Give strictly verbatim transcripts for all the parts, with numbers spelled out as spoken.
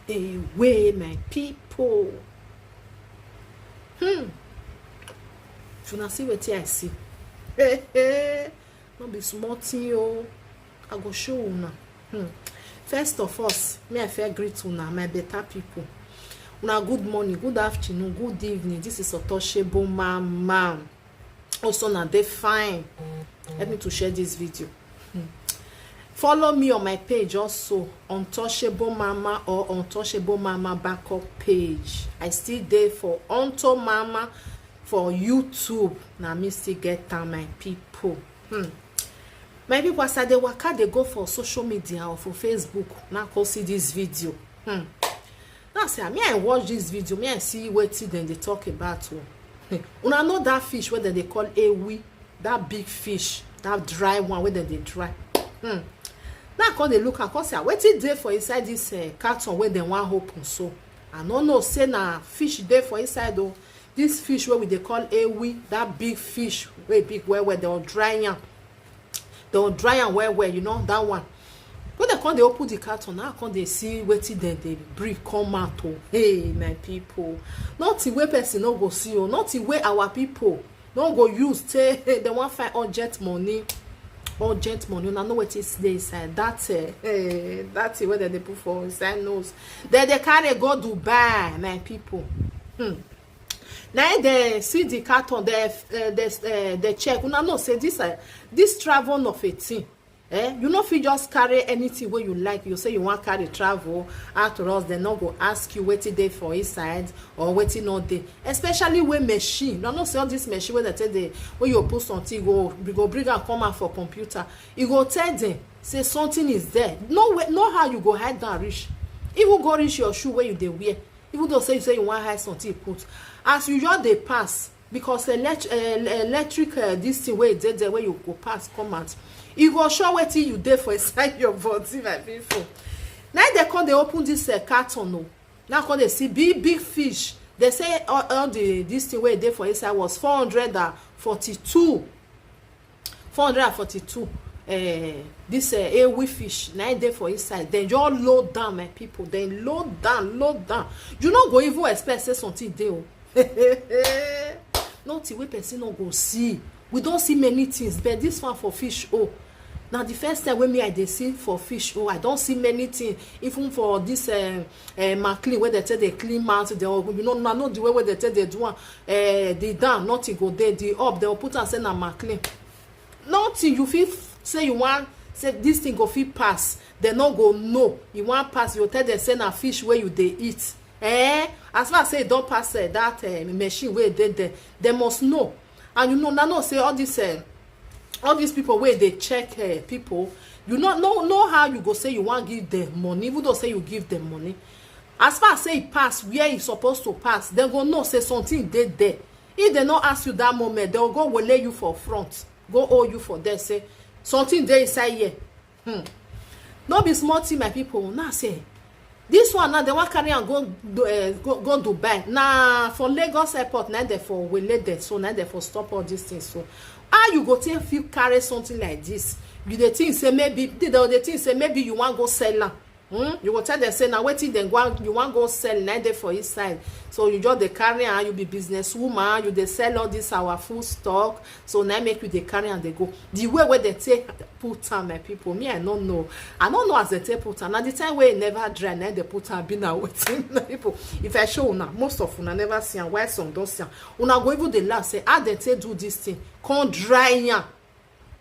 Away, my people. Hmm. If una see wetin I see, no be small thing o. I go show una. Hmm. First of all, me I first greet una, my better people. Una good morning, good afternoon, good evening. This is Untouchable Mama. Also, una dey fine. Help me to share this video. Hmm. Follow me on my page also, Untouchable Mama or Untouchable Mama backup page. I still dey for Unto Mama for YouTube. Na me still get am, my people. Hmm. My people, as I dey waka dey go for social media or for Facebook, na come see this video. Hmm. Now say, me I watch this video, me I see wetin dem dey talk about o. Hmm. Una know that fish wey dem dey call ewi, that big fish, that dry one wey dem dey dry. Hmm. Now I come dey look am, come say, "Ah, wetin dey for inside this, eh, carton wey dem wan open so?" I no know say na fish dey for inside o. This fish wey we dey call ewi, that big fish wey big well well, dem dry am. Dem dry am well well, you know, that one. When dem come dey open the carton, now I come dey see wetin dem dey bring come out o. Hey, my people. Nothing wey person no go see o. Nothing wey our people no go use take dem wan find urgent money. Urgent money. Una know wetin dey inside. That, eh, eh, that thing wey dem dey put for inside nose. Dem dey carry go Dubai, my people. Hmm. Na im dem see the carton, dem, eh, dem, eh, dem check. Una know say this, eh, this travel of a thing, eh, you no fit just carry anything wey you like. You say you wan carry travel, after all, dem no go ask you wetin dey for inside or wetin no dey. Especially when machine, una know say all this machine wey dem take dey, wey you put something, go, you go bring am come out for computer. You go tell dem say something is there. No way, no how you go hide down reach. Even go reach your shoe wey you dey wear. Even though say you say you wan hide something put, as you just dey pass, because elect-, eh, electric, eh, this thing wey e dey there wey you go pass come out, e go show wetin you dey for inside your body, my people. Na im dem come dey open this, eh, carton o. Now come dey see big big fish. Dem say all, all the, this thing wey e dey for inside was four hundred and forty-two. Four hundred and forty-two, eh, this, eh, ewi fish, na im dey for inside. Dem just load down, my people. Dem load down, load down. You no go even expect say something dey o. Nothing wey person no go see. We don see many things, but this one for fish o. Na the first time wey me I dey see for fish o. I don see many things, even for this, eh, eh, maclean wey dem take dey clean mouth. Dem, you know, una know the way wey dem take dey do am. Eh, the down, nothing go dey. The up, dem go put am say na maclean. Nothing you fit say you wan say this thing go fit pass. Dem no go know. You wan pass, you tell dem say na fish wey you dey eat. Eh, as far as say e don pass, eh, that, eh, machine wey dey there, dem must know. And you know, una know say all this, eh, all these people wey dey check, eh, people, you no know, know how you go say you wan give dem money, even though say you give dem money. As far as say e pass where e suppose to pass, dem go know say something dey there. If dem no ask you that moment, dem go wele you for front, go hold you for there, say something dey inside here. Hmm. No be small thing, my people. Now say this one now, dem wan carry am go Du-, eh, go, go Dubai. Na for Lagos airport, na dem for wele there, so na dem for stop all these things. So how you go take fit carry something like this? You dey think say maybe, dem dey think say maybe you wan go sell am. Hmm? You go tell dem say na wetin dem go, you wan go sell, na dey for inside. So you just dey carry am, you be business woman, you dey sell all this our food stock. So na make you dey carry am dey go. The way wey dem take put am, my people, me I no know. I no know as dem take put am. Na the time wey e never dry, na dem put am, be na wetin, my people. If I show una, most of una never see am. Why some don see am? Una go even dey laugh say how dem take do this thing, come dry am.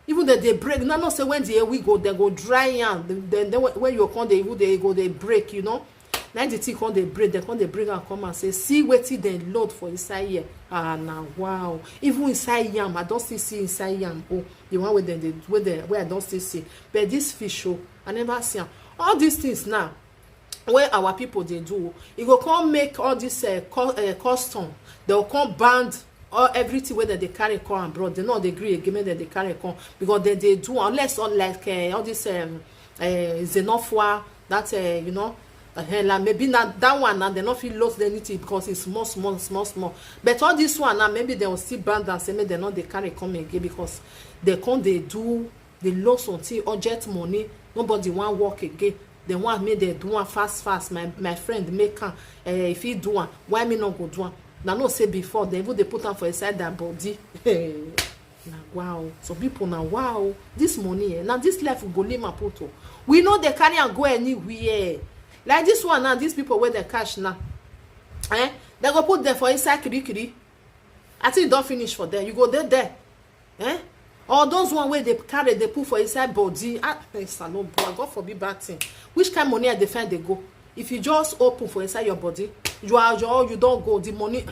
Even dem dey break. Una know say when the ewi go, dem go dry am. Then, then when, when you come, dey even dey go dey break, you know. Na the thing come dey break. Dem come dey bring am come and say, "See wetin dem load for inside here." Ah, na wow. Even inside yam, I don still see inside yam. Oh, the one wey dem dey, wey dem, wey I don still see. But this fish, oh, I never see am. All these things now, wey our people dey do, e go come make all this, eh, cu-, eh, custom, dem go come ban all, everything wey dem dey carry come abroad. Dem no dey gree again make dem dey carry come, because dem dey do, unless, unlike, eh, all this, um, eh, xenophua, that, eh, you know, eh, like maybe na that one now, dem no fit load anything because it's small, small, small, small. But all this one now, maybe dem go still ban am, say make dem no dey carry come again, because dem come dey do, dey load something, urgent money, nobody wan work again. Dem want make dem do am fast fast. My my friend make am, eh, if he do am, why me no go do am? Una know say before, dem even dey put am for inside their body. Na wow. Some people na wow. This money, eh, na this life we go leave am put o. We no dey carry am go anywhere. Like this one now, these people wey dem catch now, eh, dem go put them for inside kirikiri. I think e don finish for there. You go dey there. Eh? Or those one wey dey carry, dey put for inside body. Ah, eh, Salombua, God forbid bad thing. Which kind money I dey find dey go? If you just open for inside your body, you are your, you don go, the money,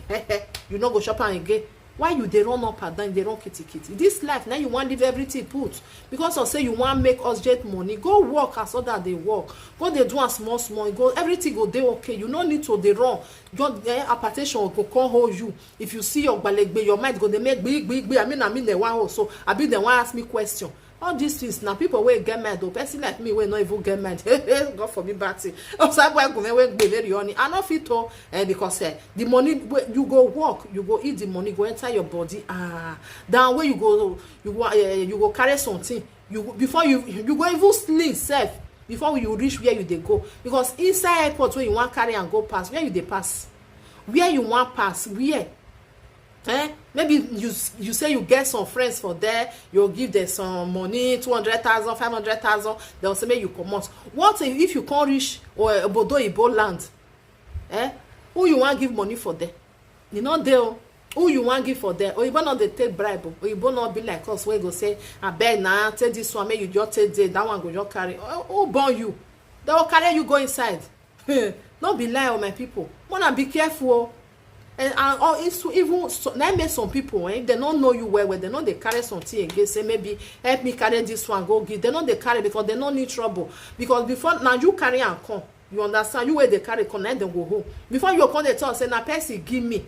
you no go chop am again. Why you dey run up and down, dey run kitikiti? This life, now you wan leave everything put because of say you wan make urgent money. Go work as other dey work. Go dey do am small small. Go, everything go dey okay. You no need to dey run. Just, eh, hypertension go come hold you. If you see your gbalegbe, your mind go dey make gbi gbi gbi. I mean, I mean, dem wan hold so. Abi dem wan ask me question. All these things na people wey get mind o. Person like me wey no even get mind. God forbid bad thing. Osabu Egunme wey gbe very honey. I no fit o, eh, because, eh, the money wey you go work, you go eat the money, go enter your body. Ah, than wey you go, you go, eh, you go carry something. You go, before you, you go even slim sef before you reach where you dey go. Because inside airport wey you wan carry am go pass, where you dey pass? Where you wan pass? Where? Eh? Maybe you s- you say you get some friends for there, you give them some money, two hundred thousand, five hundred thousand, dem say make you comot. What if, if you come reach, or, obodo oyibo land? Eh? Who you wan give money for there? E no dey o. Who you wan give for there? Oyibo no dey take bribe o. Oyibo no be like us wey go say, "Abeg na, take this one, make you just take there, that one go just carry." Who, who born you? Dem go carry you go inside. No be lie o, my people. Una be careful o. And, and all, it's even so, na make some people, eh, dem no know you well well, dem no dey carry something again, say, "Maybe help me carry this one go give." Dem no dey carry because dem no need trouble. Because before, na you carry am come. You understand? You wey dey carry come, na dem go hold. Before you come dey talk say, "Na person give me,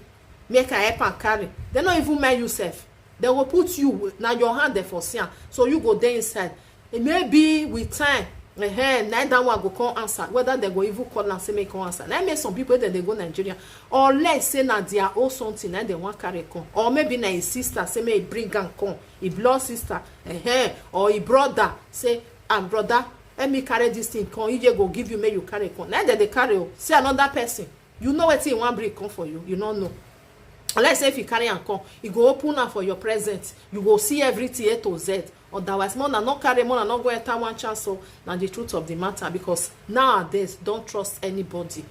make I help am carry." Dem no even mind you sef. Dem go put you, na your hand dem for see am. So you go dey inside. And maybe with time, eh, na that one go come answer. Whether dem go even call am say make come answer. Na make some people, dem dey go Nigeria, unless say na their own something na dem wan carry come, or maybe na his sister say make he bring am come, his blood sister, eh, or his brother say, "Ah, brother, help me carry this thing come." He go give you, make you carry come. Na dem dey carry o. See another person. You know wetin he wan bring come for you? You no know. Unless say if you carry am come, he go open am for your present. You go see everything A to Z. Otherwise, more na no carry, more na no go enter one chance. So na the truth of the matter, because nowadays, don't trust anybody.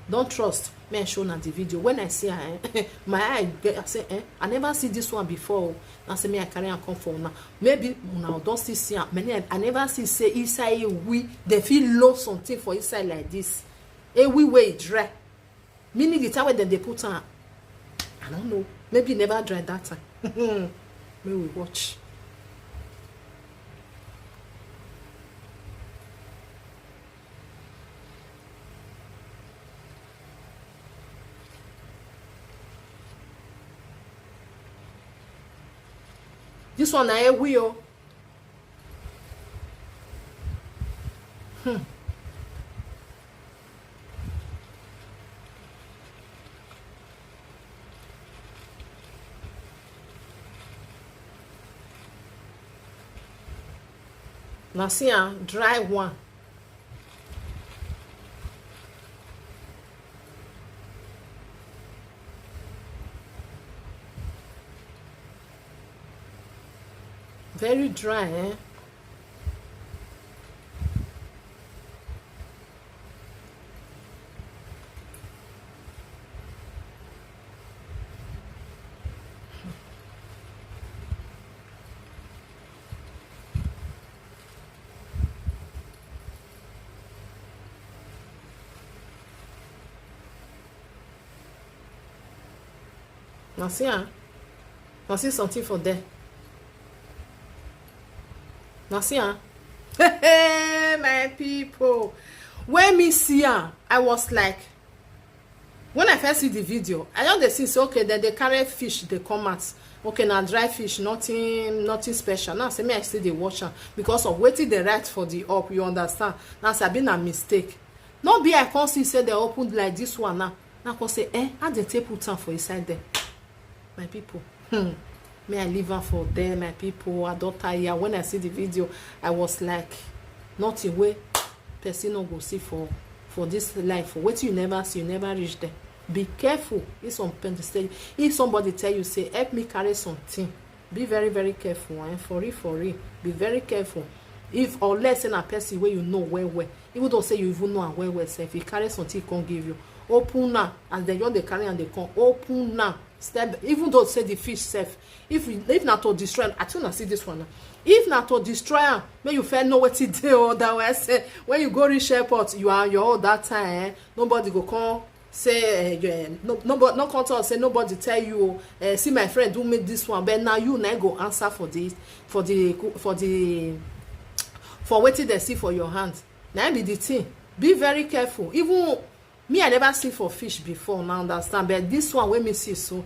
Don't trust. Me, I show na the video. When I see her, eh, my eye get, I say, "Eh, I never see this one before o." I say, "Me, I carry am come for una." Maybe una don still see am. Many, I, I never see say inside we, they feel low something for inside like this. A we way dry. Meaning the time when dem dey put am, I don't know. Maybe e never dry that time. May we watch. This one na ewi o. Hmm. Na see am, dry one. Very dry, eh? Na see am. Na see something for there. Na see am. Hey, my people. When me see am, I was like, when I first see the video, I just dey see say, okay, then they carry fish, they come out. Okay, na dry fish, nothing, nothing special. Now say me, I still dey watch am because of wetin they write for the up. You understand? Now say I be na mistake. No be I come see say they open like this one now. Now come say, eh, how they take put am for inside there? My people, hmm, me, I leave am for there, my people. I don tire. When I see the video, I was like, nothing wey person no go see for for this life. Wetin you never see, you never reach there. Be careful. If some person say, if somebody tell you say, "Help me carry something," be very, very careful, eh? For real, for real, be very careful. If, unless say na person wey you know well well, even though say you even know am well well sef, he carry something, he come give you, open am. As dem just dey carry am dey come, open am. Step, even though say the fish sef, if you, if na to destroy am, I think I see this one now. If na to destroy am, make you first know wetin dey. Otherwise, eh, when you go reach airport, you are on your own that time, eh? Nobody go come say, eh, you, eh, no, nobody no come talk say nobody tell you, eh, "See, my friend do me this one," but na you na go answer for the, for the, for the, for wetin dem see for your hand. Na im be the thing. Be very careful. Even me, I never see for fish before, una understand, but this one wey me see so,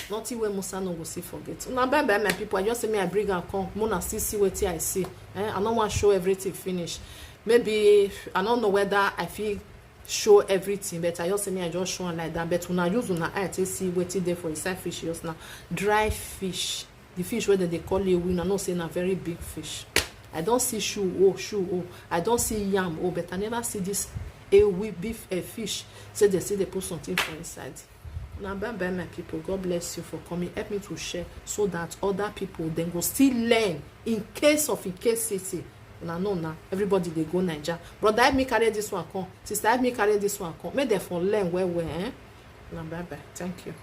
nothing wey Musa no go see forget. Una bye bye, my people. I just say me I bring am come, make una still see wetin I see. Eh, I no wan show everything finish. Maybe, I no know whether I fit show everything, but I just say me I just show am like that. But una use una eye take see wetin dey for inside fish just now. Dry fish. The fish wey dem dey call ewi, una know say na very big fish. I don see shoe, oh, shoe, oh. I don see yam, oh, but I never see this ewi, big, eh, fish. Say dem still dey put something for inside. Una bye bye, my people. God bless you for coming. Help me to share so that other people dem go still learn in case of, in case city. Una know now, everybody dey go Naija. Brother, help me carry this one come. Sister, help me carry this one come. Make dem for learn well well, eh? Una bye bye. Thank you.